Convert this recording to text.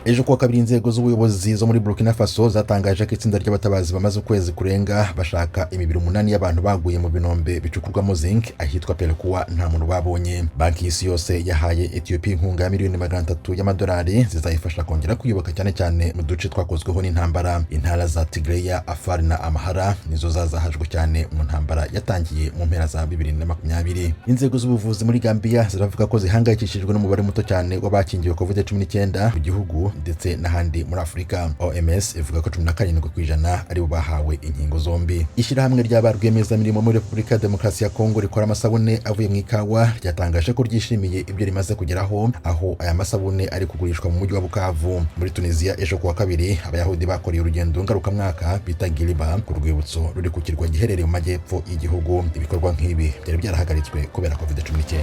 Ejo kuwa kabiri, inzego z'ubuyobozi zo muri Burkina Faso zatangaje ko itsinda ry'abatabazi bamaze ukwezi kurenga bashaka imibiri 8 y'abantu baguye mu binombe bicukurwamo zinc ahitwa Pelekuwa nta muntu babonye. Banki y'Isi Yose yahaye Ethiopia inkunga ya miliyoni 300 y'amadolari zizayifasha kongera kwiyubaka, cyane cyane mu duce twakozweho n'intambara. Intara za Tigreya, Afar na Amhara nizo zazahajwe cyane mu ntambara yatangiye mu mpera za 2020. Inzego z'ubuvuzi muri Gambia ziravuga ko zihangayikishijwe n'umubare muto cyane w'abakingiwe COVID-19 mu gihugu ndetse n'ahandi muri Afurika. OMS ivuga ko 17% aribo bahawe inkingo zombi. Ishyirahamwe rya ba rwiyemezamirimo muri Repubulika ya Demokarasi ya Kongo rikora amasabune avuye mu ikawa ryatangaje ko ryishimiye ibyo rimaze kugeraho, aho aya masabune ari kugurishwa mu mujyi wa Bukavu. Muri Tunisia, ejo kuwa kabiri, Abayahudi bakoreye urugendo ngarukamwaka bita Giliba ku rwibutso ruri ku kirwa giherereye mu majyepfo y'igihugu. Ibikorwa nk'ibi byari byarahagaritswe kubera COVID-19.